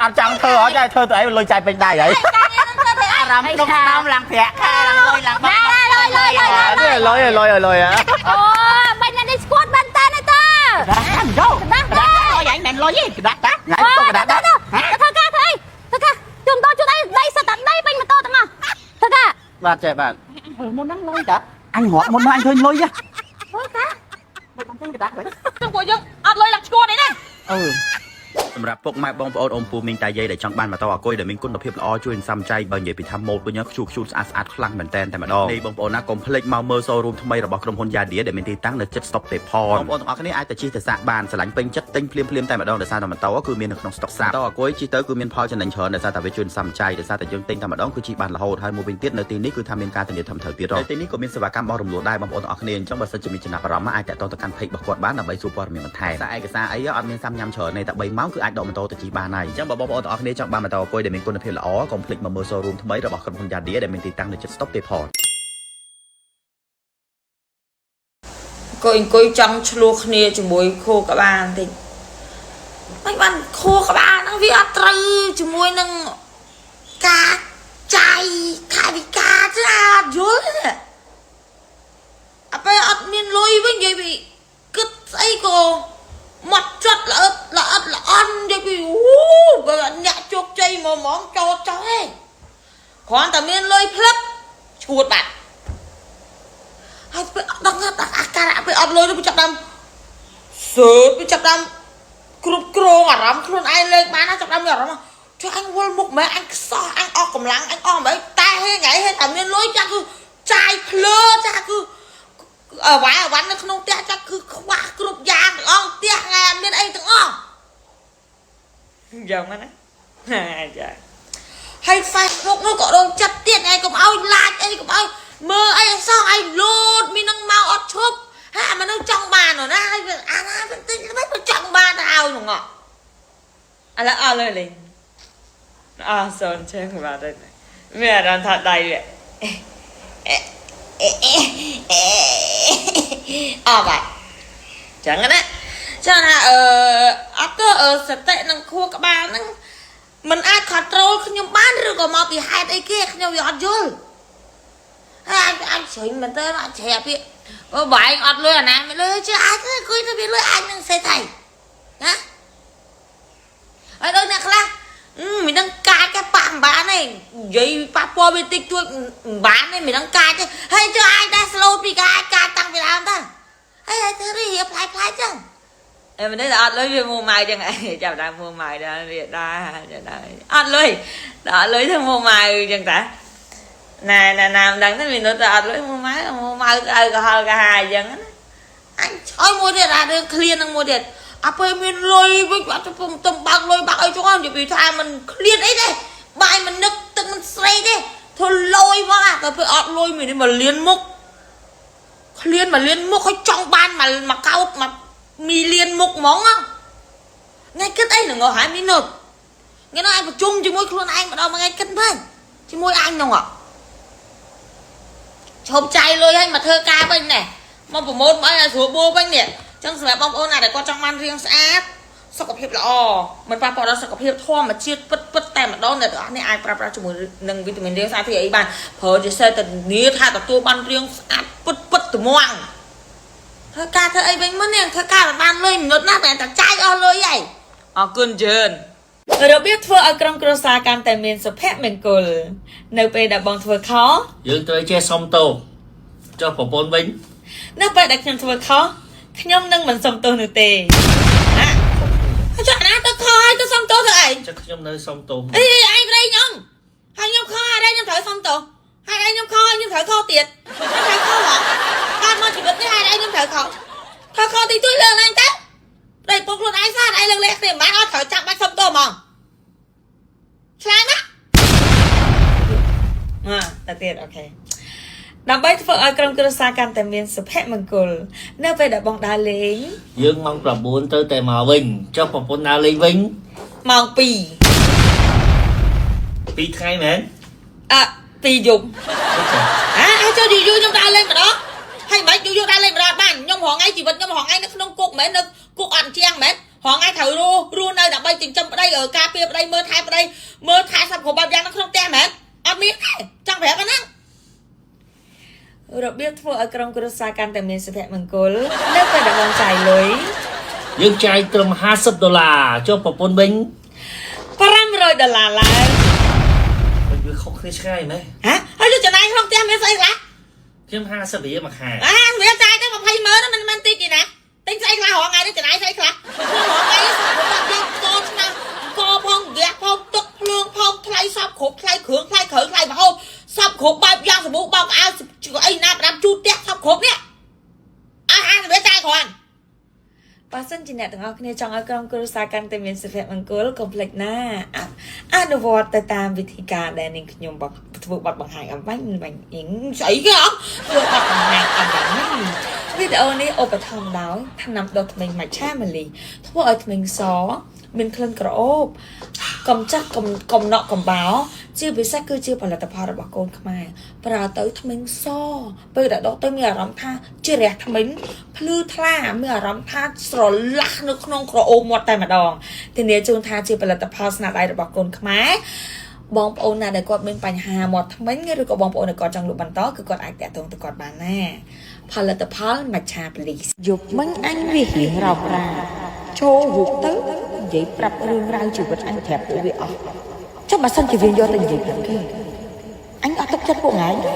អត់ចង់ធ្វើអត់ចង់ធ្វើទៅអីលុយចាយពេញដៃហើយ អារម្មណ៍ក្នុងដើមឡើងប្រាក់ខែឡើងលុយឡើងបាក់ ណាលុយលុយលុយលុយ លុយលុយលុយ អូមិនណានេះស្គួតបានតាណាតា ដាស់យោ ដាស់ ដាស់លុយអញមិនលុយទេក្តាស់តា ថ្ងៃទុកកដាស់ ទៅធ្វើការធ្វើអីធ្វើការជុំតជុំអីដីសិតតែដីពេញម៉ូតូទាំងអស់ធ្វើការ បាទចេះបាទ មុនហ្នឹងលុយតា អញរត់មុនមកអញឃើញលុយហ៎ ធ្វើការ មិនបានទេក្តាស់វិញ ទាំងពួកយើងអត់លុយឡើងឈួតអីណា អឺសម្រាប់ពុកម៉ែបងប្អូនអ៊ំពូមីងតាយាយដែលចង់បានម៉ូតូអាគុយដែលមានគុណភាពល្អជួយសន្សំចៃបើនិយាយពីថាម៉ូតវិញខ្ជូខ្ជូស្អាតស្អាតខ្លាំងមែនតែនតែម្ដងនេះបងប្អូនណាកុំភ្លេចមកមើល showroom ថ្មីរបស់ក្រុមហ៊ុន Yadia ដែលមានទីតាំងនៅជិត Stop ទេផនបងប្អូនទាំងអស់គ្នាអាចទៅជិះទៅសាកបានស្រឡាញ់ពេញចិត្តទិញភ្លាមភ្លាមតែម្ដងដោយសារតែម៉ូតូគឺមាននៅក្នុង stock ស្រាប់ម៉ូតូអាគុយជិះទៅគឺមានផលចំណេញច្រើនដោយសារតែវាជួយសន្សំចៃដោយសារតែយើងទិញតែម្ដងគឺជិះបានរហូតហើយមួយវិញទៀតនៅទីនេះគឺថាមានការធានាត្រឹមត្រូវទៀតនៅទីនេះក៏មានសេវាកម្មបោះរំលោះដែរបងប្អូនទាំងអស់គ្នាអញ្ចឹងបើសិនជាមានចំណាប់អារម្មណ៍អាចតាក់ទងទៅកាន់ page របស់គាត់បានដើម្បីសួរព័ត៌មានបន្ថែមតែឯកសារអីអត់មានសាំញ៉ាំច្រើនទេតែ3ម៉ោងគឺអាចដកម៉ូតូទៅជិះបានហើយអញ្ចឹងបើបងប្អូនទាំងអស់គ្នាចង់បានម៉ូតូអាគុយដែលមានគុណភាពល្អកុំភ្លេចមកមើល showroom ថ្មីរបស់ក្រុមហ៊ុន Yadia ដែលមានទីតាំងនៅជិត Stop ទេផន អង្គុយអង្គុយចង់ឆ្លោះគ្នាជាមួយខួរក្បាលបន្តិចមិនបានខួរក្បាលហ្នឹងវាអត់ត្រូវជាមួយនឹងការចាយថវិកាទេអត់យល់ទេអពេលអត់មានលុយវិញនិយាយពីគិតស្អីក៏មកចត់ល្អិតល្អិតល្អន់និយាយពីអូបើអ្នកជោគជ័យហ្មងហ្មងចូលចោះទេគ្រាន់តែមានលុយផ្លឹបឈួតបាត់ ហើយពេលអត់ដឹងថាអាការៈពេលអត់លុយទៅវាចាប់ដើមសើចវាចាប់ដើមគ្រប់គ្រងអារម្មណ៍ខ្លួនឯងលេងបានណាចាប់ដើមមានអារម្មណ៍ជួយអញវល់មុខមែនអញខ្សោះអញអស់កម្លាំងអញអស់មិនតែហេថ្ងៃហេតែមានលុយចាគឺចាយភ្លើចាគឺអវ៉ាអវ៉ាន់នៅក្នុងផ្ទះចាគឺខ្វះគ្រប់យ៉ាងទាំងអស់ផ្ទះថ្ងៃអត់មានអីទាំងអស់យ៉ាងណាចាហើយ Facebook នោះក៏រងចិត្តទៀតឯងកុំឲ្យ like អីកុំឲ្យមើលអីអសោះឲ្យលោតមាននឹងមកអត់ឈប់ហាមនុស្សចង់បានណាហើយវាអាណាបន្តិចមិនទៅចង់បានទៅឲ្យនោះងឥឡូវអស់លើលេងអស់សូនជើងបាទមានអារម្មណ៍ថាដៃវាអស់បាទចឹងណាចឹងថាអឺអត់ទៅសតិនឹងខួរក្បាលហ្នឹងมันអាច control ខ្ញុំបានឬក៏មកពីហេតុអីគេខ្ញុំវាអត់យល់ ហើយអញអញជ្រុញមែនតើអញជ្រាបពាក្យបើបែងអត់លុយអាណាមិនលុយជឿអាចទៅអង្គុយទៅវាលុយអាចនឹងសេថៃណាហើយដូចអ្នកខ្លះមិនដឹងកាចទេប៉ះមិនបានទេនិយាយប៉ះពាល់វាតិចតួចមិនបានទេមិនដឹងកាចទេហើយជឿអាចដែរ slow ពីកាចកាចតាំងពីដើមទៅហើយហើយធ្វើរីផ្លាយផ្លាយចឹងអេមិនដឹងអត់លុយវាមួម៉ៅចឹងឯងចាប់ដើមមួម៉ៅដល់វាដែរដែរអត់លុយដល់អត់លុយទៅមួម៉ៅចឹងតា ណែណែណាមិនដឹងទេមានតែអត់លុយមកម៉ៅមកម៉ៅឲ្យកុហលកាហាអញ្ចឹងណាអញឆ្អើយមួយទៀតអារឿងឃ្លាននឹងមួយទៀតអាពេលមានលុយវិញអត់ទៅពុំទំបើកលុយបើកអីចុះនិយាយពីថាมันឃ្លានអីទេបាយមិននឹកទឹកមិនស្រីទេធ្វើលយមកអាទៅពេលអត់លុយមានមកលៀនមុខឃ្លានមកលៀនមុខឲ្យចង់បានមកមកកោតមកមីលៀនមុខហ្មងថ្ងៃគិតអីនឹងហើយមីនុតថ្ងៃនោះឯងប្រជុំជាមួយខ្លួនឯងម្ដងមួយថ្ងៃគិតវិញជាមួយអញនោះ ឈប់ចាយលុយឲ្យមកធ្វើការវិញណែមកប្រម៉ូទមកឲ្យស្រួលបួវិញនេះអញ្ចឹងសម្រាប់បងប្អូនណាដែលគាត់ចង់បានរាងស្អាតសុខភាពល្អមិនប៉ះពាល់ដល់សុខភាពធម្មជាតិពិតពិតតែម្ដងអ្នកទាំងអស់នេះអាចប្រើប្រាស់ជាមួយនឹងវីតាមីនរាងស្អាតទីអីបានប្រើជាសេតនាថាទទួលបានរាងស្អាតពិតពិតត្មងធ្វើការធ្វើអីវិញមុននេះធ្វើការមិនបានលុយមនុស្សណាតែតែចាយអស់លុយហើយអរគុណច្រើន របៀបធ្វើឲ្យក្រុមគ្រួសារកាន់តែមានសុភមង្គលនៅពេលដែលបងធ្វើខុស យើងត្រូវចេះសុំទោសចុះប្រពន្ធវិញ នៅពេលដែលខ្ញុំធ្វើខុសខ្ញុំនឹងមិនសុំទោសនោះទេ ណាចុះណាទៅខុសហើយទៅសុំទោសធ្វើអី ចុះខ្ញុំនៅសុំទោស អីឯងប្តីខ្ញុំហើយខ្ញុំខុសហើយខ្ញុំត្រូវសុំទោសហើយឯងខ្ញុំខុសហើយខ្ញុំត្រូវខុសទៀតខ្ញុំត្រូវខុសហ៎កើតមកជីវិតនេះហើយឯងខ្ញុំត្រូវខុសខុសខុសតិចតួចលើកឡើងទៅប្តីពុកខ្លួនឯងស្អាតឯងលើកលែងគ្នាមិនបានអត់ត្រូវចាប់បាច់សុំទោសហ្មងឆ្លើយមក មកទៅទៀតអូខេដើម្បីធ្វើឲ្យក្រុមគ្រួសារកាន់តែមានសុភមង្គលនៅពេលដែលបងដើរលេង យើងម៉ោង9ទៅតែមកវិញចុះប្រពន្ធដើរលេងវិញ ម៉ោង2 2ថ្ងៃមែន អ่ะ2យប់អាឲ្យចូលយូរយូរខ្ញុំដើរលេងម្ដងហើយមិនយូរយូរដើរលេងម្ដងបានខ្ញុំរងថ្ងៃជីវិតខ្ញុំរងថ្ងៃនៅក្នុងគុកមែននៅគុកអត់ជាងមែន ផងឯងត្រូវរស់រស់នៅដើម្បីចិញ្ចឹមប្តីការពារប្តីមើលថែប្តីមើលថែសពគ្រប់បែបយ៉ាងនៅក្នុងផ្ទះមែនអត់មានទេចង់ប្រាប់ហ្នឹង របៀបធ្វើឲ្យក្រុមគ្រួសារកាន់តែមានសុភមង្គលនៅពេលដែលបងចាយលុយ យើងចាយត្រឹម50ដុល្លារចុះប្រពន្ធវិញ 500ដុល្លារឡើង វាខុសគ្នាឆ្ងាយមែន ហ៎ហើយលោកចំណាយក្នុងផ្ទះមានស្អីខ្លះ ខ្ញុំ50រៀលមួយខែ អាវាចាយទៅ20ម៉ឺនមិនមែនតិចទេណាទិញស្អីខ្លះរាល់ថ្ងៃនេះចំណាយស្អីខ្លះរាល់ថ្ងៃនេះសម្រាប់យើងកឆ្នាំកផងហ្គាសផងទឹកភ្លើងផងថ្លៃសពគ្រប់ថ្លៃគ្រឿងថ្លៃគ្រូថ្លៃម្ហូបសពគ្រប់បែបយ៉ាងសាប៊ូបោកអាវអីណាប្រដាប់ជូតផ្ទះសពគ្រប់នេះអាហារវាចាយគ្រាន់ បើសិនជាអ្នកទាំងអស់គ្នាចង់ឲ្យក្រុមគ្រួសារកាន់តែមានសុភមង្គលកុំភ្លេចណាអនុវត្តទៅតាមវិធីការដែលនាងខ្ញុំបធ្វើបទបង្ហាញអំបញ្ញមិញអ៊ីង ស្អីគេអត់ ធ្វើបទបង្ហាញអំបញ្ញមិញវីដេអូនេះឧបត្ថម្ភដោយថ្នាំដុសធ្មេញមច្ឆាម៉ាលីធ្វើឲ្យធ្មេញសមានក្លិនក្រអូបកំចាត់កំកំណក់កំបោរជាពិសេសគឺជាផលិតផលរបស់កូនខ្មែរប្រើទៅធ្មេញសពេលដែលដុសទៅមានអារម្មណ៍ថាជារះធ្មេញភ្លឺថ្លាមានអារម្មណ៍ថាស្រឡះនៅក្នុងក្រអូបមាត់តែម្ដងធានាជូនថាជាផលិតផលស្នាដៃរបស់កូនខ្មែរបងប្អូនណាដែលគាត់មានបញ្ហាមាត់ធ្មេញឬក៏បងប្អូនដែលគាត់ចង់លក់បន្តគឺគាត់អាចតាក់ទងទៅគាត់បានណាផលិតផលមច្ឆាប្លីស យប់មិញអញវារៀងរោបរាចូលរូបទៅនិយាយប្រាប់រឿងរ៉ាវជីវិតអញប្រាប់ពួកវាអស់ចុះបើសិនជាវាយកទៅនិយាយប្រាប់គេអញអត់ទឹកចិត្តពួកឯងទេ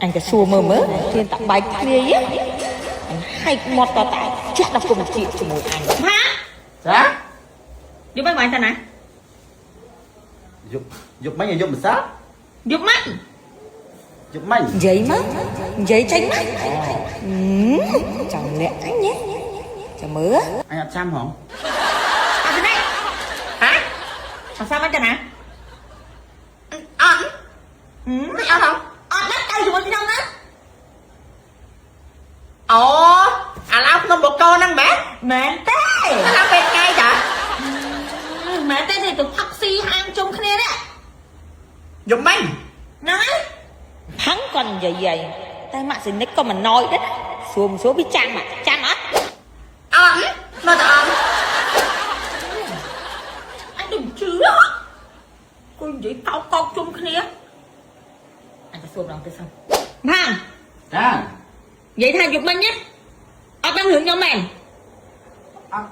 អញក៏សួរមើលមើលហ៊ានតាបែកគ្នាយអញហែកមាត់តតែជះដល់គុំជាជាមួយអញ ហា ចា យប់មិនបាញ់តាណា យប់យប់មិញយប់ម្សិល យប់មិន យប់មិញ និយាយមកនិយាយចេញមកចង់លាក់អញហ៎ចាំមើល អញអត់ចាំហង អត់ទេហ៎អត់សាមិនតាណាអត់មិនអត់ហងអត់ណាទៅជាមួយខ្ញុំណា អូអាឡៅក្នុងបកកហ្នឹងមែន មែនទេ អាឡៅពេលថ្ងៃតា មែនទេទៅផឹកស៊ីហាងជុំគ្នានេះ យប់មិញ ហ្នឹងហើយ ផឹងគាត់និយាយឯងតែម៉ាក់សិនិកក៏មិនណយដែរណាសួរមិនសួរវាចាំอะចាំអត់ អត់មកតែអត់ អញដូចជឿហ៎គួយនិយាយកោកកោកជុំគ្នាអញទៅសួរម្ដងទៀតសិនផាង ចា និយាយថាយប់មិញណាអត់ដឹងរឿងខ្ញុំមែន អត់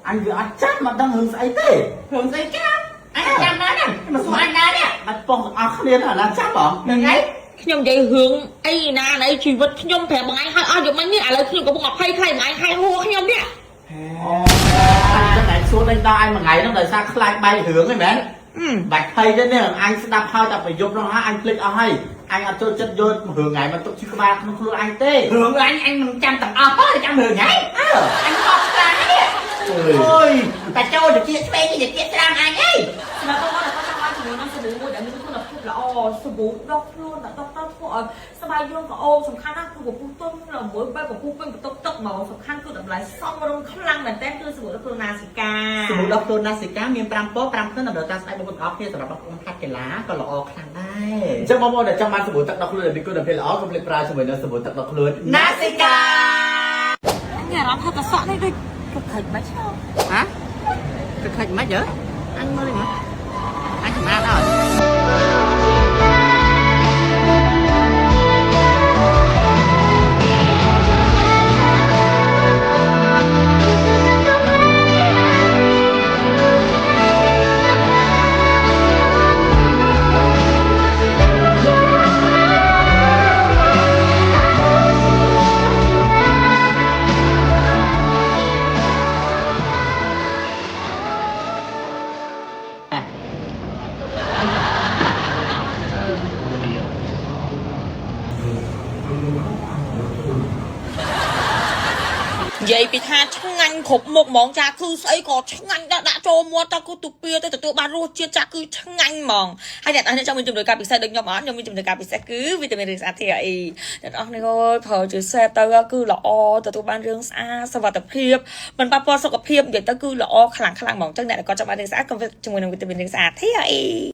អញវាអត់ចាំអត់ដឹងរឿងស្អីទេ រឿងស្អីចាំអញចាំណាស់ហ្នឹងមកសួរអញណានេះ បាច់ប៉ុងទាំងអស់គ្នាហ្នឹងអាឡាចាំហង ហ្នឹងហើយ ខ្ញុំនិយាយរឿងអីណាណីជីវិតខ្ញុំប្រាប់បងឯងឲ្យអស់យប់មិញនេះឥឡូវខ្ញុំកំពុងអភ័យខ្លាចបងឯងហែហួរខ្ញុំនេះ អញចឹងឯងសួរដេញដល់អញមួយថ្ងៃហ្នឹងដោយសារខ្លាចបែករឿងហ្នឹងមែនបាច់ភ័យទេនេះអញស្ដាប់ហើយតែប្រយប់ហ្នឹងហើយអញភ្លេចអស់ហើយអញអត់ចូលចិត្តយករឿងថ្ងៃមកទុកឈឺក្បាលក្នុងខ្លួនអញទេ រឿងអញអញមិនចាំទាំងអស់ទេចាំរឿងហ្នឹង អើ អញខកខ្លាំងនេះ អូយ តែចូលទៅជាឆ្វេងទៅជាស្រាំអញហី សម្រាប់បងប្អូនដែលគាត់ចង់បានជាមួយនឹងសាប៊ូមួយដែលមានគុណភាពល្អសាប៊ូដុសខ្លួនដែលដុសទៅធ្វើឲ្យស្បែកយើងក្រអូបសំខាន់ណាស់គឺពពុះទុំល្មួយបែបពពុះពេញបន្ទប់ទឹកហ្មងសំខាន់គឺតម្លៃសមរម្យខ្លាំងមែនទែនគឺសាប៊ូដុសខ្លួនណាសិកា សាប៊ូដុសខ្លួនណាសិកាមាន5ពណ៌5ក្លិនតម្រូវតាមស្បែកបងប្អូនទាំងអស់គ្នាសម្រាប់បងប្អូនហាត់កីឡាក៏ល្អខ្លាំងដែរ អញ្ចឹងបងប្អូនដែលចង់បានសាប៊ូទឹកដោះខ្លួនដែលមានគុណភាពល្អកុំភ្លេចប្រើជាមួយនឹងសាប៊ូទឹកដោះខ្លួន ណាសិកា អញអារម្មណ៍ថាតសក់នេះដូចកខិចមិនឆោ ហ៎កខិចមិនហ៎អញមើលនេះមើលអញសម្អាតអត់ និយាយពីថាឆ្ងាញ់គ្រប់មុខហ្មងចាគឺស្អីក៏ឆ្ងាញ់ដាក់ដាក់ចូលមាត់តគឺទុពាទៅទទួលបានរសជាតិចាគឺឆ្ងាញ់ហ្មងហើយអ្នកនរគ្នាចង់មានជំនួយការពិសេសដូចខ្ញុំអត់ខ្ញុំមានជំនួយការពិសេសគឺវីតាមីនរឿងស្អាត TRE អ្នកនរគ្នាអើយប្រើជាសេតទៅគឺល្អទទួលបានរឿងស្អាតសុវត្ថិភាពមិនប៉ះពាល់សុខភាពនិយាយទៅគឺល្អខ្លាំងខ្លាំងហ្មងអញ្ចឹងអ្នកដែលគាត់ចង់បានរឿងស្អាតកុំភ្លេចជាមួយនឹងវីតាមីនរឿងស្អាត TRE